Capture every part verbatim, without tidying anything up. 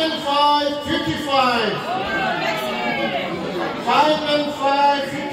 Five fifty-five. Five and five fifty.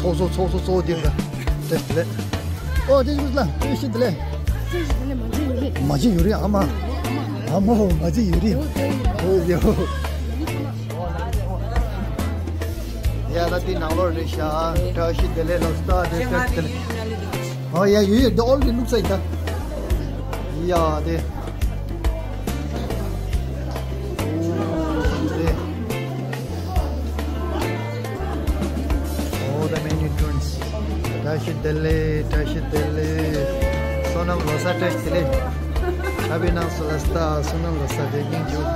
ཚོགས་གཙོ་ཚོགས་གཙོ་གཙོ་བོ་འདིར་ད་བཀྲ་ཤིས་བདེ་ལེགས། ཨོ་བཀྲ་ཤིས་བདེ་ལེགས། བཀྲ་ཤིས་བདེ་ལེགས། མ་བྱན་ཡུན་རིང་། ཨ་མ། ཨ་མ་ཨོ་མ་བྱན་ཡུན་རིང་། ཨོ་ཡོ། ཡ་ད་འདི་ནང་ལོགས་རེད་ཤག་བཀྲ་ཤིས་བདེ་ལེགས། ལགས་སོ། ད་དེ་བཀྲ་ཤིས་བདེ་ལེགས། ཨོ་ཡ་ཡོད་ཡོད། འདི་ཨོལ་རེ་ཌི་བླུགས་ཚར་ཡིན་ད། ཡ་དེ། Oh, the main entrance. བཀྲ་ཤིས་བདེ་ལེགས། བཀྲ་ཤིས་བདེ་ལེགས། བསོད་ནམས་ལོ་གསར་བཀྲ་ཤིས་བདེ་ལེགས། ཆབ་པའི་ནང་སུ་ལ་སྟ་བསོད་ནམས་ལོ་གསར་བདེ་སྐྱིད་འཇུག་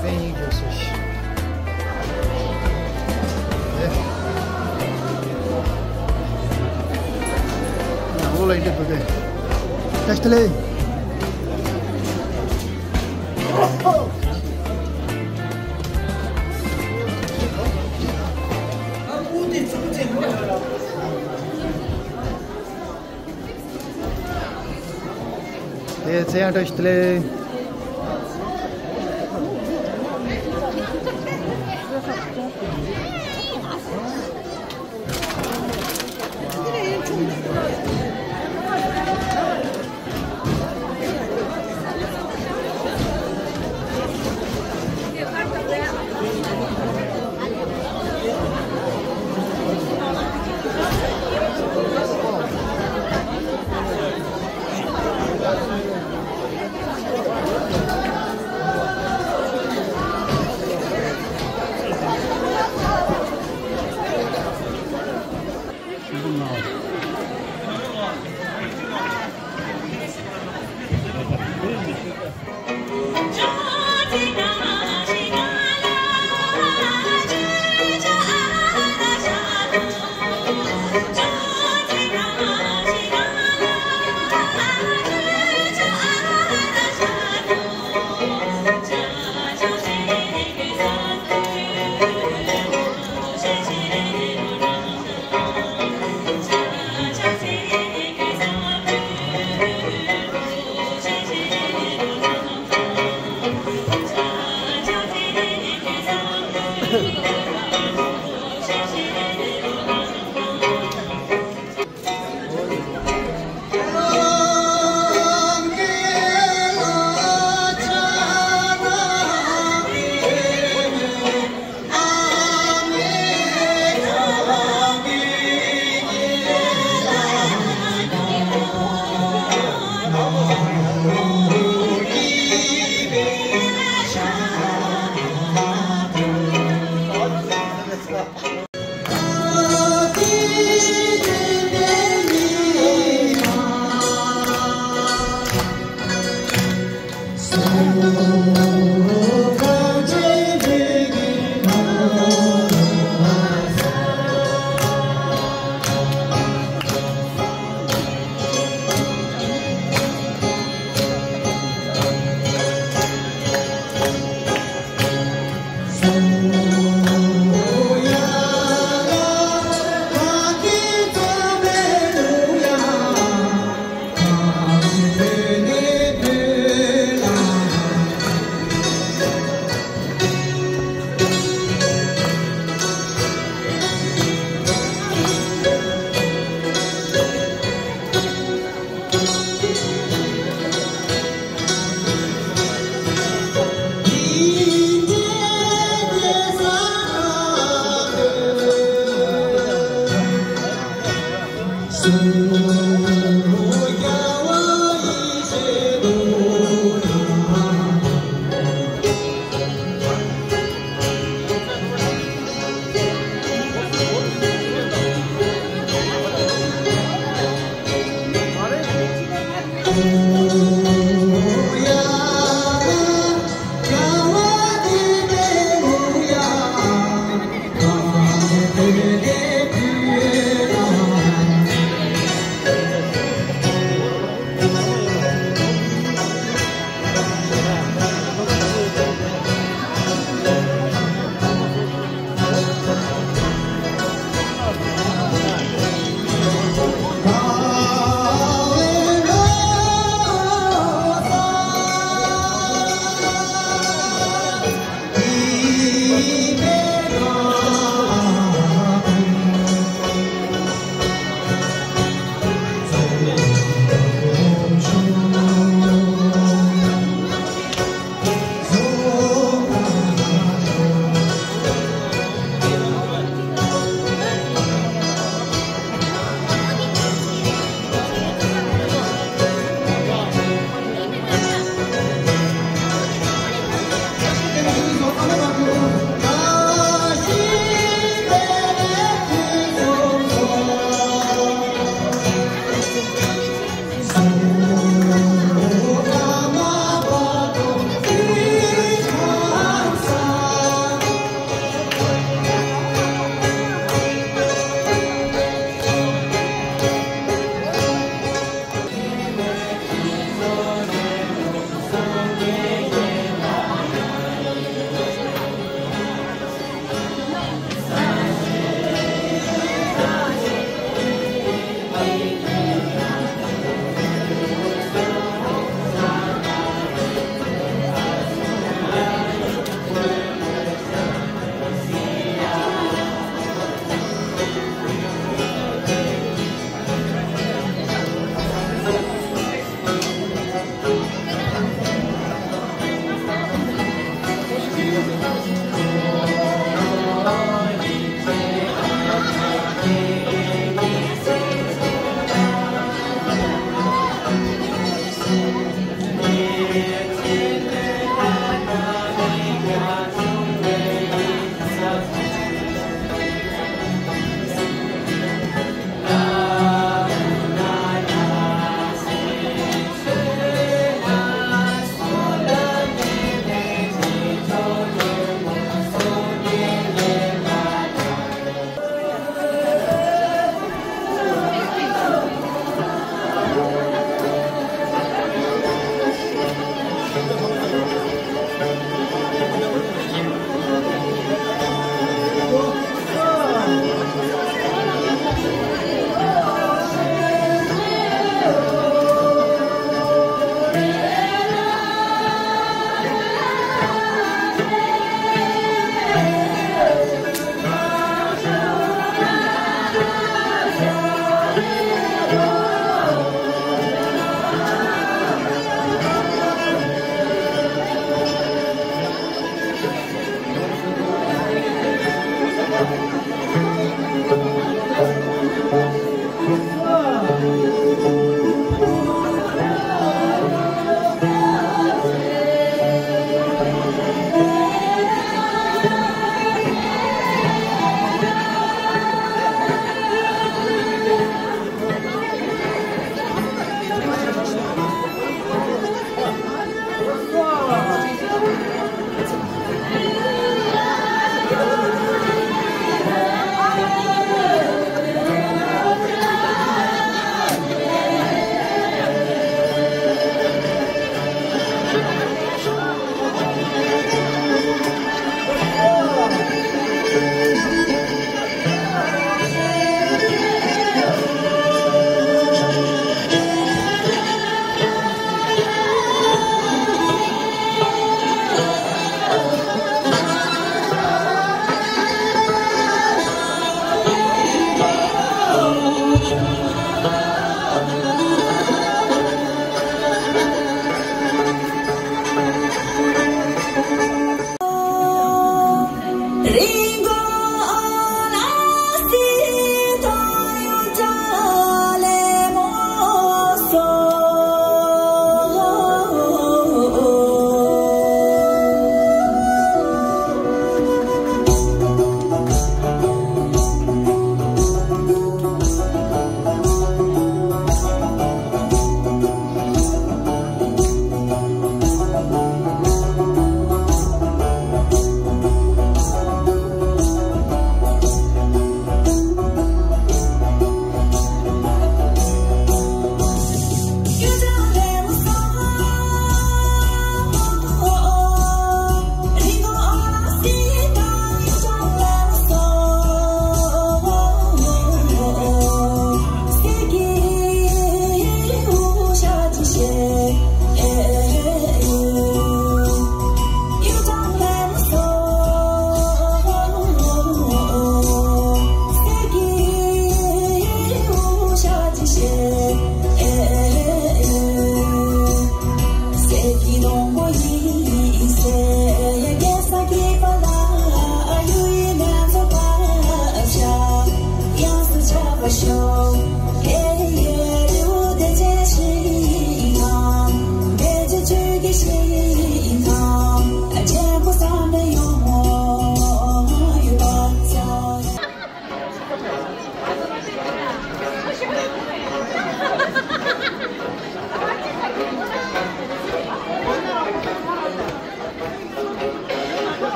སེང་ཡིན་འཇུག་སུ་ཤི། ཨོ་ལ་ཡིན་དེ་བུ་དེ། བཀྲ་ཤིས་བདེ་ལེགས། དེ་ཚེ་ཡང་བཀྲ་ཤིས་བདེ་ལེགས།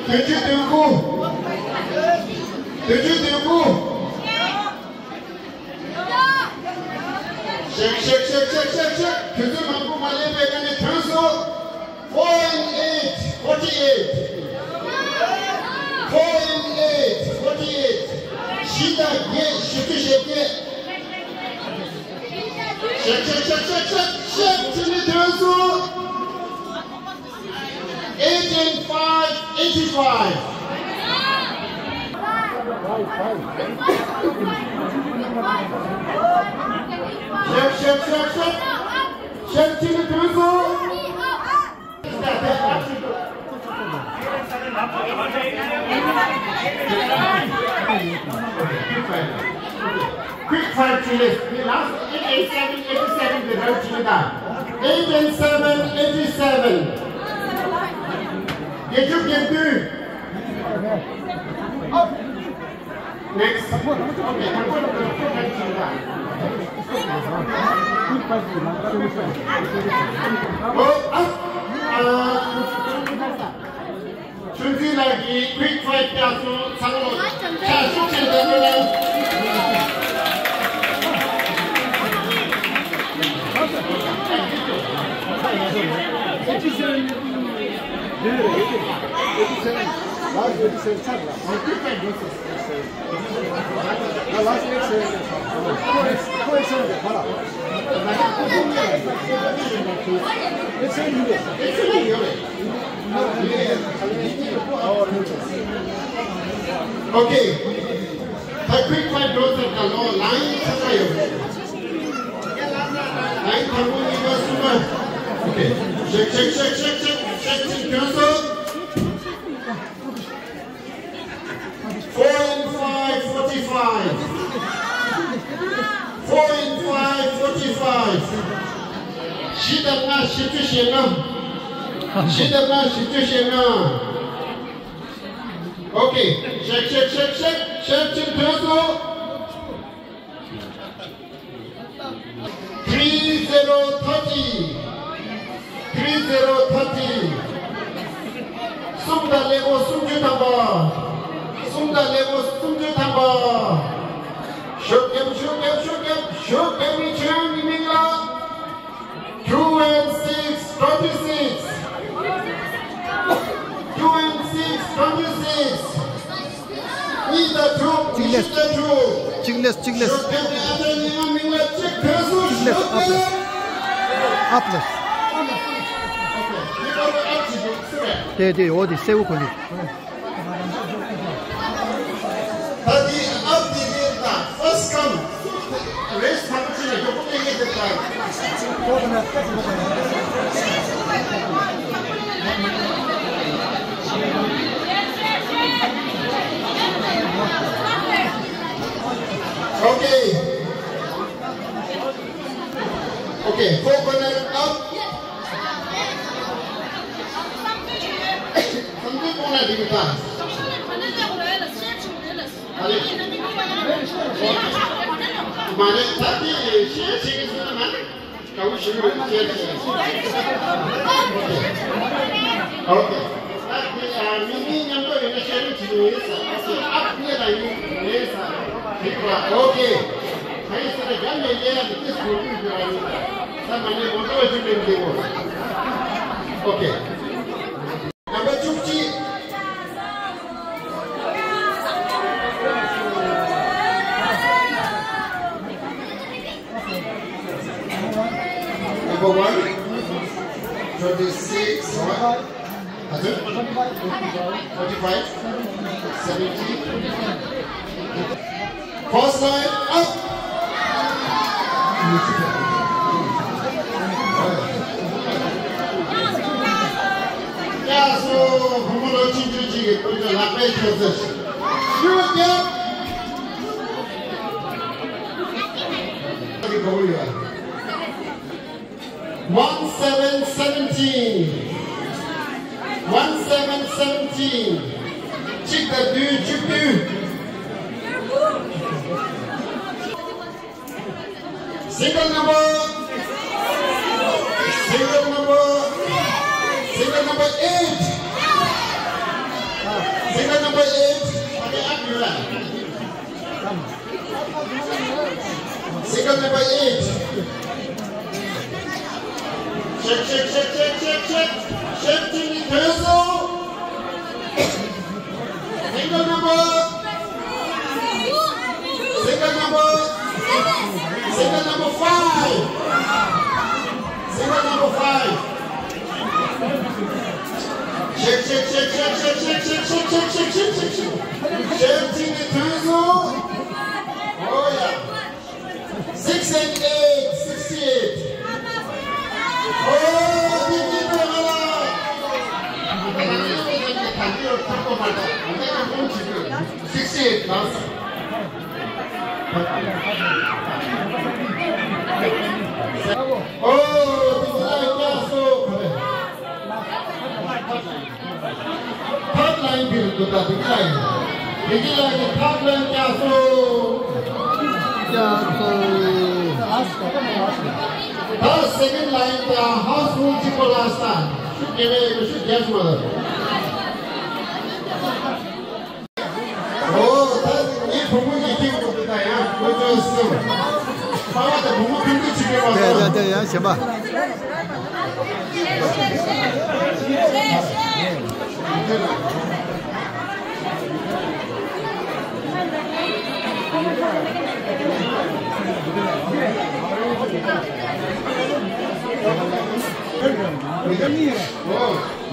དོན་གཅོད་དོན་དགུ། དོན་གཅོད་དོན་དགུ། ཤེག་ཤེག་ཤེག་ཤེག་ཤེག་ཤེག་དུས་ཚོད་མང་པོ་མ་ལེན་པའི་སྒང་ནས་ཐོན་སོང་། Four in eight, forty-eight. Four in eight, forty-eight. བཞི་དང་བརྒྱད། བཞི་བཅུ་ཞེ་བརྒྱད། ཤེག་ཤེག་ཤེག་ཤེག་ཤེག་ཤེག་བྱས་ནས་ཐོན་སོང་། Eight and five, eighty-five. ཤེག་ཤེག་ཤེག་ཤེག་ཤེག་བྱས་ནས་ཐོན་སོང་། Quick five chillis. The last eight and seven, eighty-seven, the red chili da. Eight and seven, eighty-seven. Get you, get you. Next. Okay, red chili da. Oh, up. Uh, ཆུང་འཛིན་ལགས་ཀྱིས་quick five བརྒྱབ་སོང་། ཚང་མ་ཕྱག་ཤུགས་ཆེན་པོས་གནང་། Okay. ད་quick five འགྲོ་ཚར། ད་ལོ་line ཚང་མ་ཡོད། Line དང་པོ། གཉིས་པ། གསུམ་པ། Okay. ཤེག་ཤེག་ཤེག་ཤེག་ཤེག་ཤེག་ཅིག་ཐོན་སོང་། Four in five, forty-five. Four in five, forty-five. བཞི་དང་ལྔ། བཞི་བཅུ་ཞེ་ལྔ། བཞི་དང་ལྔ། བཞི་བཅུ་ཞེ་ལྔ། Okay. ཤེག་ཤེག་ཤེག་ཤེག་ཤེག་ཅིག་ཐོན་སོང་། Three zero thirty. Three zero thirty. གསུམ་དང་ཀླད་ཀོར་སུམ་ཅུ་ཐམ་པ། གསུམ་དང་ཀླད་ཀོར་སུམ་ཅུ་ཐམ་པ། ཤུགས་རྒྱབ། ཤུགས་རྒྱབ། ཤུགས་རྒྱབ། ཤུགས་རྒྱབ། མི་ཆེན་ཉི་མིང་ལགས། Two and six, twenty-six. Two and six, twenty-six. གཉིས་དང་དྲུག། ཉི་ཤུ་དང་དྲུག། གཅིག་ལེས། གཅིག་ལེས། ཤུགས་རྒྱབ་ནས་ཨ་ཅག་ཉི་མ་མིང་ལ་གཅིག་ཐོན་སོང་། གཅིག་ལེས། ཨབ་ལེས། ཨབ་ལེས། དེ་དེ་འོ་དེ་སེའུ་གོ་ནི། ད་དེ་ཨབ་དེ་དེ་ད་first come race ཐང་ཆེ་ཡོ་ཀོ་ཏེ་ཡེ་དེ་ད། Okay. Okay, four corner up. མ་རེད། ད་དེ་ཤེར་བྱེད་ཀྱི་སོང་ན་མ་རེད། དགའ་བོ་ཞིག་རེད། ཤེར་བྱེད། ཨོ་ཁེ། ད་དེ་མི་གཉིས་མཉམ་དུ་ཡོད་ན་ཤེར་རིང་བྱེད་ཀྱི་ཡིན་ཟེར། ཨ་ཙི་ཨ་ཕ་ལ་ཡིན་ཡིན་ཟེར། རིག་པ། ཨོ་ཁེ། ད་ཡིན་ཟེར་ན་རྒྱ་མི་ལས་ཡ་དེ་ཏིས་གོ་དུས་ཡོད་ར་ཡིན་ཟེར། ད་མ་ནས་མོ་ཏོ་ཞིག་ལེན་དགོས། ཨོ་ཁེ། ནམ་པར་བཅུ་གཅིག། Number one, twenty-six, what? Other? Forty-five, seventy. First line up. ཡ་སོ། བུ་མོ་ལོ་ཆུང་ཆུང་ཅིག་གིས་ཁོང་ཚོ་ལག་པས་ཁྱོད་ཚོ་ཤུགས་རྒྱབ། One seven seventeen. One seven seventeen. གཅིག་དང་བདུན་བཅུ་བདུན། Single number, single number, single number eight, single number eight. Single number eight. Shake, shake, shake, shake, shake, shake. Shake to me, Tezo. Single number. Single number. Single number five. Single number five. Shake, shake, shake, shake. Shake to me, Tezo. Oh yeah. Six and eight, sixty-eight. Oh, sixty-eight, oh, Third line དེ་རུ་འདུག་ད་དེ་གི་ལ་ཡིན། དེ་གི་ལ་ཡིན། Third line བསྐྱར་གསོ། བསྐྱར་གསོ། ད་second line ད་house rule གཅིག་པོ་ལ་ས། ཤུགས་རྒྱབ་ཡས་ཡོད་ཤུགས་རྒྱབ་ཤོག་ལ། ཨོ་ད་ངའི་བུ་མོ་ཡི་གེ་འདུག་ད་ཡང་ཁོ་ཚོས་སེམས། ཁ་བ་ད་བུ་མོ་ཕན་ཚུན་གཅིག་པོ་མ་གཏོགས། དེ་ཡང་གཞན་པ།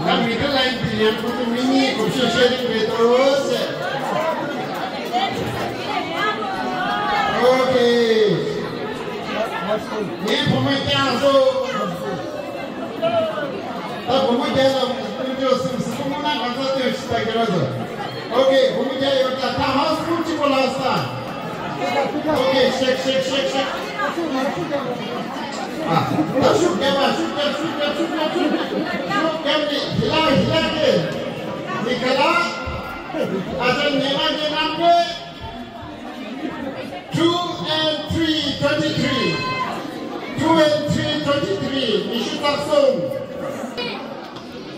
ད་མི་ད་ལན་དེ་ཡང་ཁོ་ཚོ་མི་གཉིས་གོ་ཤོད་ཤེས་རིག་མེད་དོ་ཟེར། ཨོ་ཀེ། ངའི་བུ་མོ་བསྐྱངས་སོང་། ད་བུ་མོ་རྒྱལ་ལ་ཀུན་སྤྱོད་སེམས་སུ་བུ་མོ་ན་གང་ས་སྟོན་ཞིག་ད་ཁྱེད་རང་ཚོ། ཨོ་ཀེ། བུ་མོ་རྒྱལ་ཡོད་ད་ད་ཧང་སྐུལ་གཅིག་པོ་ལ་ས། ཨོ་ཀེ། ཤེག་ཤེག་ཤེག་ཤེག་ཨ། ད་ཤུགས་རྒྱབ་པ་ཤུགས་རྒྱབ་ཤུགས་རྒྱབ་ཤུགས་རྒྱབ་ཤུགས་རྒྱབ་ཤུགས་རྒྱབ་ནི་ཧི་ལ་ཧི་ལ་ཀེ། ནི་ག་ལ། ཨ་ཅག་ཉེ་མ་ཉེ་ནམ་ཀེ། Two and three, twenty-three. Two and three, twenty-three. ཉི་ཤུ་རྩ་གསུམ།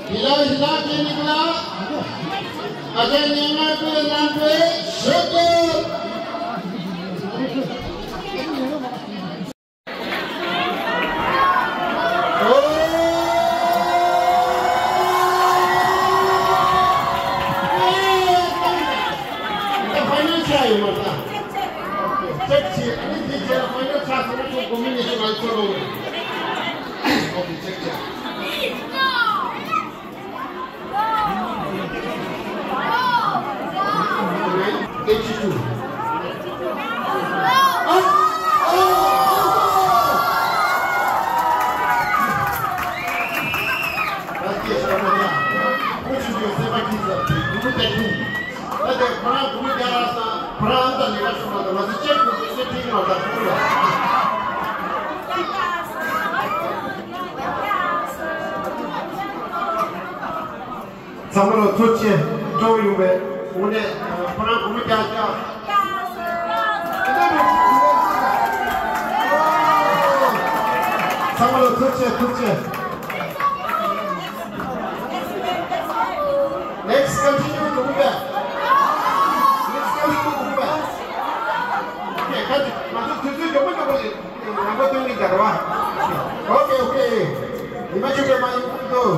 ཧི་ལ་ཧི་ལ་ཀེ་ནི་ག་ལ། ཨ་ཅག་ཉེ་མ་ཀེ་ནམ་ཀེ་ཤོག་ཀེ། ཚང་མ་ལ་ཐུགས་རྗེ་ཆེ། སྤྲོ་བོ་ཡོང་བའི་དངོས་གནས་ཁོ་རང་སྒོར་མོ་བརྒྱ་བརྒྱ། ཚང་མ་ལ་ཐུགས་རྗེ་ཆེ། ཐུགས་རྗེ་ཆེ། Next continue to Mumbai. Next continue to Mumbai. Okay, ཁ་ཅིག་ང་ཚོ་དུས་ཚོད་མགྱོགས་པོ་མགྱོགས་པོ་ཞིག་ལམ་ཁ་སྟོན་གྱི་འདུག་བ། Okay, okay. ཉི་མ་བཅུ་པའི་མ་ཡིན་ཐུག་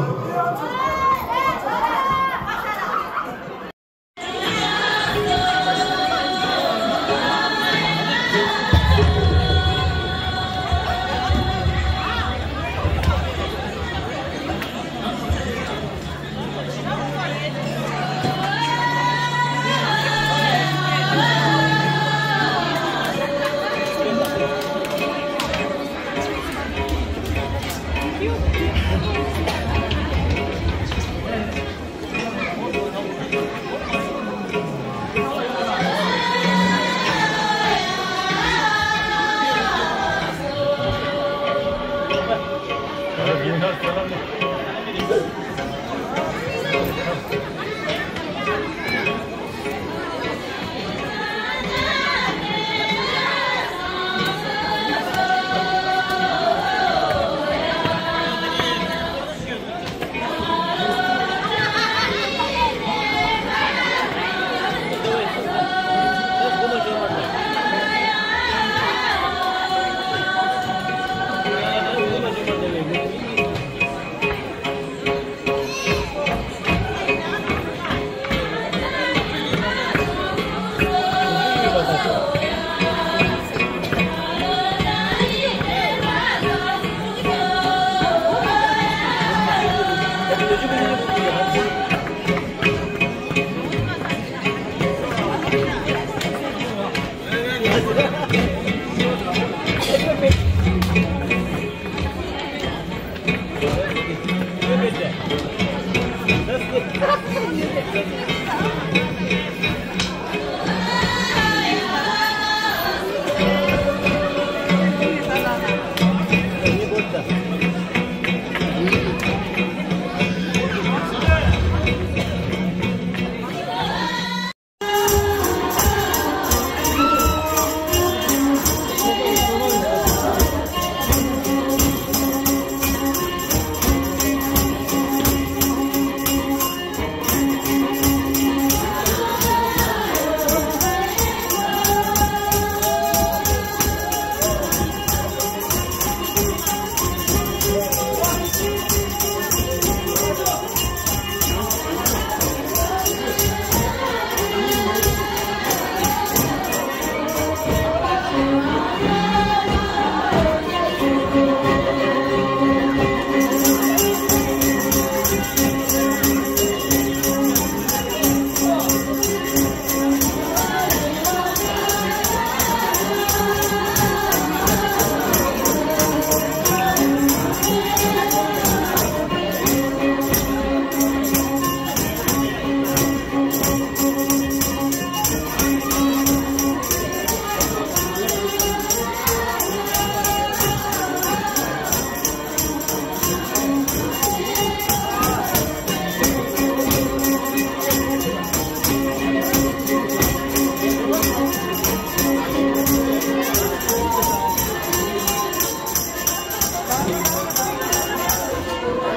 ཨོ་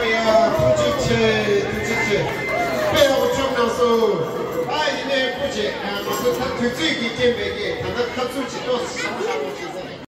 ཡ། ཐུགས་རྗེ་ཆེ། ཐུགས་རྗེ་ཆེ། དཔེ་ཡག་པོ་བྱུང་གནང་སོང་། ཨ་ཡིན་ནའི་སྐུ་མཁྱེན། ཨ་ང་ཚོ་ད་དུས་ཚོད་ཀྱི་རྐྱེན་པས་ཀྱི་ད་ལྟ་ཁ་ཚུར་གྱི་ཏོག་ཙམ་ཤག་པོ་བྱེད་ས་རེད།